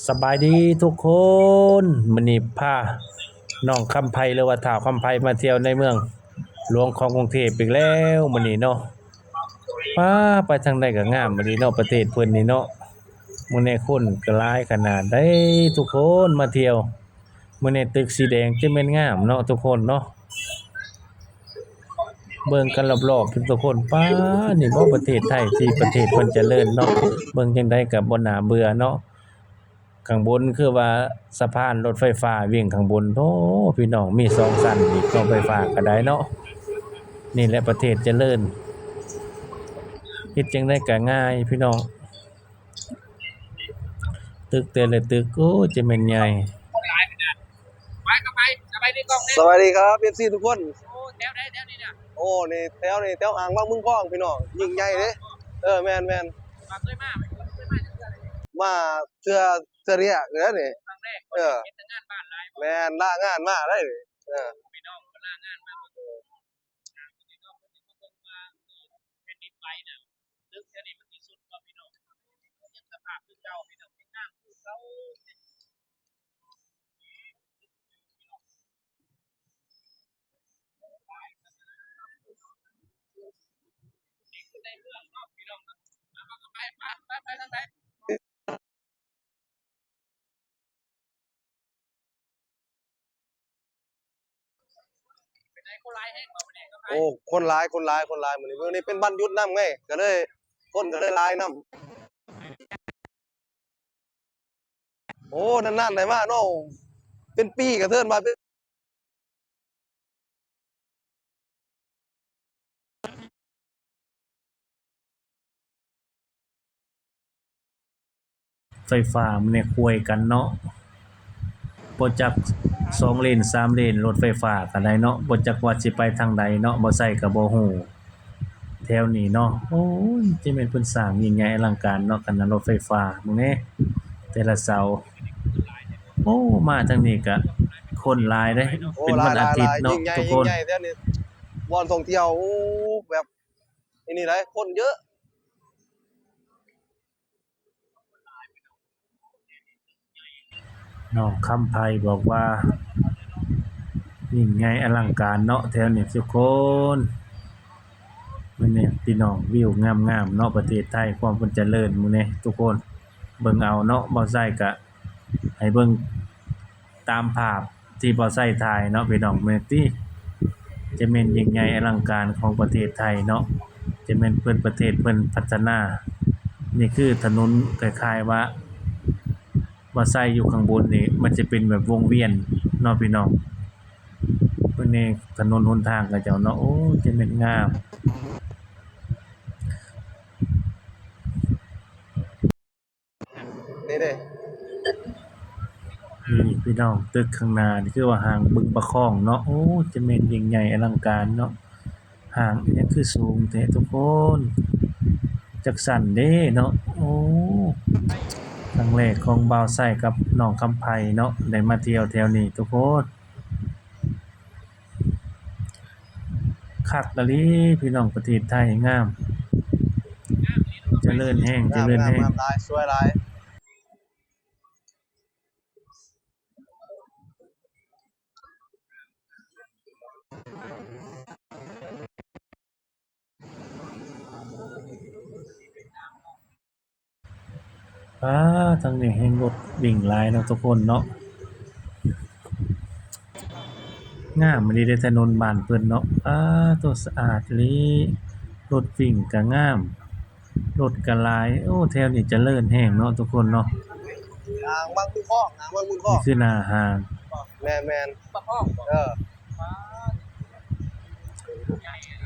ສະບາຍດີທຸກຄົນ, ມື້ນີ້ພານ້ອງຄຳໄພ ຫຼືວ່າທ້າວຄຳໄພ ມາທ່ຽວໃນເມືອງຫຼວງຂອງກຸງເທບອີກແລ້ວມື້ນີ້ເນາະ. ປ້າ ໄປທາງໃດກໍງາມອີ່ຫຼີເນາະ ປະເທດເພິ່ນນີ້ເນາະ. ມື້ນີ້ຄົນກໍຫຼາຍຂະໜາດໃດທຸກຄົນມາທ່ຽວ. ມື້ນີ້ຕຶກສີແດງຈະແມ່ນງາມເນາະທຸກຄົນເນາະ. ເບິ່ງກັນລອບໆທຸກຄົນ. ປ້າ ນີ້ບໍ່ປະເທດໄທທີ່ປະເທດເພິ່ນຈະເລີນເນາະ. ເບິ່ງຈັ່ງໃດກໍບໍ່ໜ້າເບື່ອເນາະ. ຂ້າງບົນຄືວ່າສະພານລົດໄຟຟ້າວິ່ງຂ້າງບົນ. ໂອ້ ພີ່ນ້ອງ ມີສອງຊັ້ນອີກເນາະ ໄຟຟ້າກໍໄດ້ເນາະ. ນີ້ແຫຼະປະເທດຈະເລີນ ເຮັດຈັ່ງໃດກໍງ່າຍພີ່ນ້ອງ. ຕຶກແຕ່ລະຕຶກ ໂອ້ ຈະແມ່ນໃຫຍ່. ສະບາຍດີຄັບ ເອັຟຊີທຸກຄົນ. ໂອ້ ແຖວໃດແຖວນີ້ນະ? ໂອ້ ນີ້ແຖວນີ້ແຖວຫ້າງວັງເມືອງທອງພີ່ນ້ອງ, ຍິ່ງໃຫຍ່ເດ້. ເອີ ແມ່ນໆ. ມາເທື່ອ ເທື່ອແລກເລີຍນີ້. ເອີ ແມ່ນ ລາງານມາໄດ໋. ເອີ ພີ່ນ້ອງລາງານມາເບິ່ງ ເອີ ແຜ່ນດິນໄຫວນະ. ຕຶກແຖວນີ້ມັນຊິຊຸດບໍ່ພີ່ນ້ອງ? ຍັງສະພາບຄືເກົ່າພີ່ນ້ອງ, ຍັງງາມຄືເກົ່າ. ໂອ້ ຄົນຫຼາຍ ຄົນຫຼາຍ ຄົນຫຼາຍມື້ນີ້. ມື້ນີ້ເປັນວັນຢຸດນຳໄງ ກໍເລີຍ ຄົນກໍເລີຍຫຼາຍນຳ. ໂອ້ ນານໆໄດ້ມາເນາະ, ເປັນປີກໍເທີນມາເປັນ ໄຟຟ້າມັນແນກຫ້ວຍກັນເນາະ, ບໍ່ຈັກສອງເລນສາມເລນລົດໄຟຟ້າກໍໄດ້ເນາະ, ບໍ່ຈັກວ່າຊິໄປທາງໃດເນາະ, ບໍ່ໃສ່ກໍບໍ່ຮູ້. ແຖວນີ້ເນາະ ໂອ້ຍ ຈະແມ່ນເພິ່ນສ້າງຍິ່ງໃຫຍ່ອະລັງການເນາະ, ຂະໜາດລົດໄຟຟ້າເບິ່ງແດ່ ແຕ່ລະເສົາ. ໂອ້ ມາທາງນີ້ກະຄົນຫຼາຍເດ້ ໂອ້ ເປັນວັນອາທິດເນາະ ຫຼາຍໆ ຍິ່ງໃຫຍ່ ທຸກຄົນ ຍິ່ງໃຫຍ່ແຖວນີ້ ບ່ອນທ່ອງທ່ຽວ ໂອ້ ແບບ ອັນນີ້ຫຼາຍ ຄົນເຍີະ. ນ້ອງຄຳໄພບອກວ່າ ຍິ່ງໃຫຍ່ອະລັງການເນາະ ແຖວນີ້ທຸກຄົນ. ມື້ນີ້ພີ່ນ້ອງ ວິວງາມໆເນາະ ປະເທດໄທ ຄວາມເພິ່ນຈະເລີນມື້ນີ້ທຸກຄົນ. ເບິ່ງເອົາເນາະ ບ່າວໄຊກະໃຫ້ເບິ່ງຕາມພາບທີ່ບ່າວໄຊຖ່າຍເນາະພີ່ນ້ອງ. ແມ່ນຕິ ຈະແມ່ນຍິ່ງໃຫຍ່ອະລັງການຂອງປະເທດໄທເນາະ, ຈະແມ່ນເພິ່ນ ປະເທດເພິ່ນພັດທະນາ. ນີ້ຄືຖະໜົນ ຄ້າຍໆວ່າ ວ່າໃສ່ຢູ່ຂ້າງບົນນີ້ ມັນຈະເປັນແບບວົງວຽນເນາະພີ່ນ້ອງ. ເບິ່ງແດ່ຖະໜົນຫົນທາງເຂົາເຈົ້າເນາະ, ໂອ້ ຈະແມ່ນງາມ. ນີ້ເດ້ ນີ້ພີ່ນ້ອງ ຕຶກຂ້າງໜ້ານີ້ຄືວ່າຫ້າງບຶງປະຄອງເນາະ. ໂອ້ ຈະແມ່ນຍິ່ງໃຫຍ່ອະລັງການເນາະ. ຫ້າງອີ່ຫຍັງຄືສູງແທ້ທຸກຄົນ, ຈັກຊັ້ນເດ້ເນາະ. ໂອ້ ຄັ້ງແລກຂອງບ່າວໄຊກັບນ້ອງຄຳໄພເນາະ ໄດ້ມາທ່ຽວແຖວນີ້ທຸກຄົນ. ຄັກອີ່ຫຼີພີ່ນ້ອງ, ປະເທດໄທງາມ ຈະເລີນແຮງ ຈະເລີນແຮງ. ງາມ ງາມ ງາມຫຼາຍ ສວຍຫຼາຍ. ປາ ທາງນີ້ແຮ່ງລົດວິ່ງຫຼາຍເນາະທຸກຄົນເນາະ. ງາມອີ່ຫຼີເດ້ຖະໜົນບ້ານເພິ່ນເນາະ. ປາໂຕ ສະອາດອີ່ຫຼີ, ລົດວິ່ງກະງາມ ລົດກະຫຼາຍ. ໂອ້ ແຖວນີ້ຈະເລີນແຮງເນາະທຸກຄົນເນາະ. ອ່າງວັງບຶງຄອງ ອ່າງວັງບຶງຄອງ ນີ້ຄືໜ້າຫ້າງ. ແມ່ນໆ ປະຄອງ ເອີ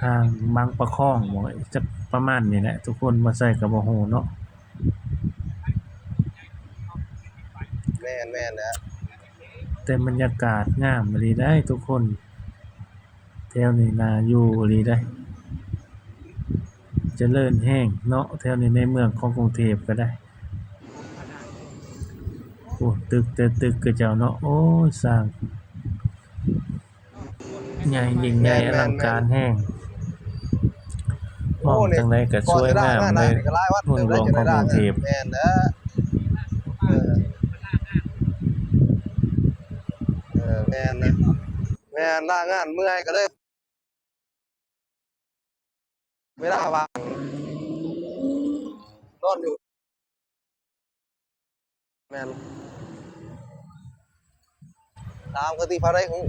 ຫ້າງບາງປະຄອງບໍ ຈັກປະມານນີ້ແຫຼະທຸກຄົນ, ບໍ່ໃສ່ກໍບໍ່ຮູ້ເນາະ. ແມ່ນໆແຫຼະ ແຕ່ບັນຍາກາດງາມອີ່ຫຼີໄດ໋ທຸກຄົນ. ແຖວນີ້ໜ້າຢູ່ອີ່ຫຼີເດ້, ຈະເລີນແຮງເນາະ ແຖວນີ້ໃນເມືອງຂອງກຸງເທບກໍໄດ້. ໂອ້ ຕຶກແຕ່ຕຶກເຂົາເຈົ້າເນາະ, ໂອ້ຍ ສ້າງໃຫຍ່ ຍິ່ງໃຫຍ່ ແມ່ນໆໆ ອະລັງການແຮງ. ໂອ້ ມອງຈັ່ງໃດກໍສວຍງາມເລີຍ ເມືອງຫຼວງຂອງກຸງເທບ. ແມ່ນແລ້ວ. ແມ່ນນະ ແມ່ນ ລາງານເມື່ອຍກໍເລີຍ ເວລາວ່າງນອນຢູ່ ແມ່ນ ຕາມກະຕິພາໄດ້ຮູ້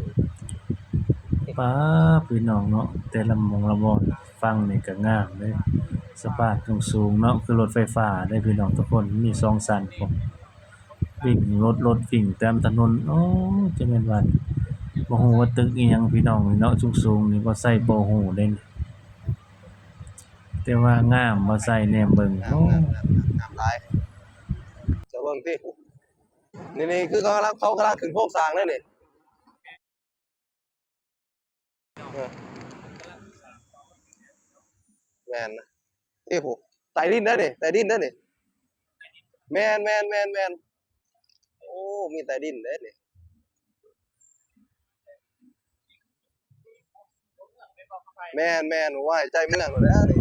ປ້າ ພີ່ນ້ອງເນາະ ແຕ່ລະໝ່ອງລະບ່ອນ ຝັ່ງນີ້ກໍງາມເດ້ ສະພາບສູງໆເນາະ ຄືລົດໄຟຟ້າເດ້ພີ່ນ້ອງທຸກຄົນ ມີສອງຊັ້ນພຸ້ນ ວິ່ງລົດ ລົດວິ່ງຕາມຖະໜົນ ໂອ້ ຈະແມ່ນວ່າ ບໍ່ຮູ້ວ່າຕຶກອີ່ຫຍັງພີ່ນ້ອງນີ້ເນາະ ສູງໆນີ້ ບໍ່ໃສ່ບໍ່ຮູ້ເດ້ນີ້ ແຕ່ວ່າງາມ ບໍ່ໃສ່ແນມເບິ່ງ ງາມ ໂອ້ ງາມ ງາມ ງາມຫຼາຍ ຈະເບິ່ງຕິ ນີ້ ນີ້ຄືເຂົາກຳລັງ ເຂົາກຳລັງຂຶ້ນໂຄງສ້າງເດ້ນີ້ ເອີ ແມ່ນນະ ເອີ ໂຫ ໃຕ້ດິນເດ້ນີ້ ໃຕ້ດິນເດ້ນີ້ ແມ່ນໆໆໆ ໂອ້ ມີໃຕ້ດິນເດ້ນີ້ ແມ່ນໆ ໂອ້ຍ ໃຈເມືອງແລ້ວນີ້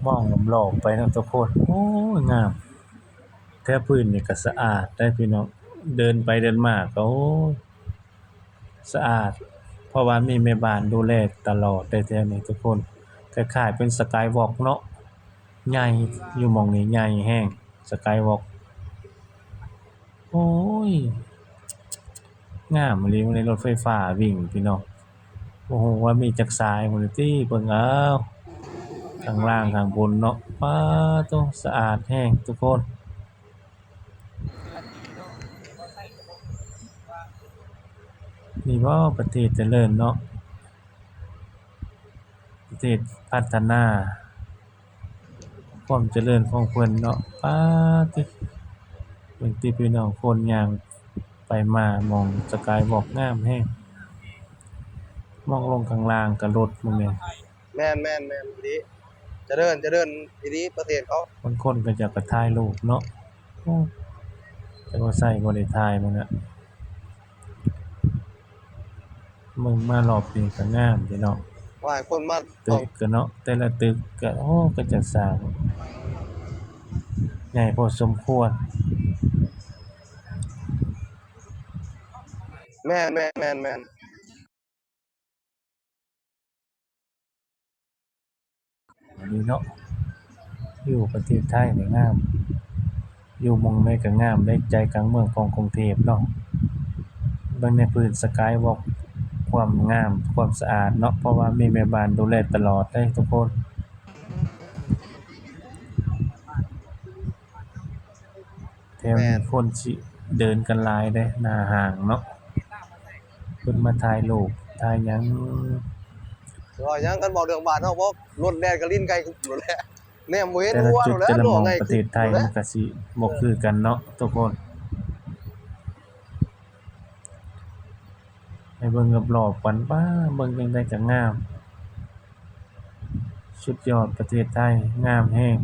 ມອງລອບໆໄປເນາະທຸກຄົນ ໂອ້ຍ ງາມ ແຖວພື້ນນີ້ກໍສະອາດເດ້ພີ່ນ້ອງ ເດີນໄປເດີນມາກໍ ໂອ້ຍ ສະອາດ ເພາະວ່າມີແມ່ບ້ານດູແລຕະຫຼອດເດ້ແຖວນີ້ທຸກຄົນ ຄ້າຍໆເປັນສະກາຍວອກເນາະ ໃຫຍ່ ຢູ່ໝ່ອງນີ້ໃຫຍ່ແຮງ ສະກາຍວອກ ໂອ້ຍ ງາມອີ່ຫຼີ ມື້ນີ້ລົດໄຟຟ້າວິ່ງພີ່ນ້ອງ ບໍ່ຮູ້ວ່າມີຈັກສາຍພຸ້ນຕິ ເບິ່ງເອົາ ຂ້າງລ່າງຂ້າງບົນເນາະ ປາໂທ້ ສະອາດແຮງທຸກຄົນ. ນີ້ບໍ່ປະເທດຈະເລີນເນາະ ປະເທດພັດທະນາ ຄວາມຈະເລີນຂອງເພິ່ນເນາະ ປາຕິ ເບິ່ງຕິພີ່ນ້ອງ ຄົນຍ່າງໄປມາ ໝ່ອງສະກາຍວອກງາມແຮງ ມອງລົງຂ້າງລ່າງກະລົດ ໝ່ອງນີ້ ແມ່ນໆໆ ອີ່ຫຼີ ຈະເລີນ ຈະເລີນອີ່ຫຼີປະເທດເຂົາ ບາງຄົນກໍຢາກໄປຖ່າຍຮູບເນາະ ໂອ້ ແຕ່ວ່າໃສ່ບໍ່ໄດ້ຖ່າຍມື້ນະ ເບິ່ງມາລອບນີ້ກໍງາມເດ້ເນາະ ວ່າໃຫ້ຄົນມາ ຕຶກກໍເນາະ ແຕ່ລະຕຶກກໍ ໂອ້ ກໍຈະສ້າງໃຫຍ່ພໍສົມຄວນ ແມ່ນໆໆໆ. ນີ້ເນາະ ຢູ່ປະເທດໄທນີ້ງາມ ຢູ່ໝ່ອງໃດກໍງາມເດ້ ໃຈກາງເມືອງຂອງກຸງເທບເນາະ ເບິ່ງໃນພື້ນສະກາຍວອກ ຄວາມງາມ ຄວາມສະອາດເນາະ ເພາະວ່າມີແມ່ບ້ານດູແລຕະຫຼອດເດ້ທຸກຄົນ. ແຖວນີ້ ແມ່ນ ຄົນຊິເດີນກັນຫຼາຍເດ້ ໜ້າຫ້າງເນາະ ເພິ່ນມາຖ່າຍຮູບ ຖ່າຍຫຍັງ ຊິເວົ້າຫຍັງ ຄັນເວົ້າເລື່ອງບ້ານເຮົາບໍ່ ລົດແລ່ນກໍຫຼິ້ນໄກ່ກຸບໂລດແຫຼະ ແນມບໍ່ເຫັນຫົວໂລດແຫຼະ ແຕ່ລະຈຸດ ແຕ່ລະໝ່ອງປະເທດໄທ ເອີ ມັນກໍຊິບໍ່ຄືກັນເນາະທຸກຄົນ. ໃຫ້ເບິ່ງລອບໆກັນ ປ້າ ເບິ່ງຈັ່ງໃດກໍງາມ ສຸດຍອດ ປະເທດໄທງາມແຮງ.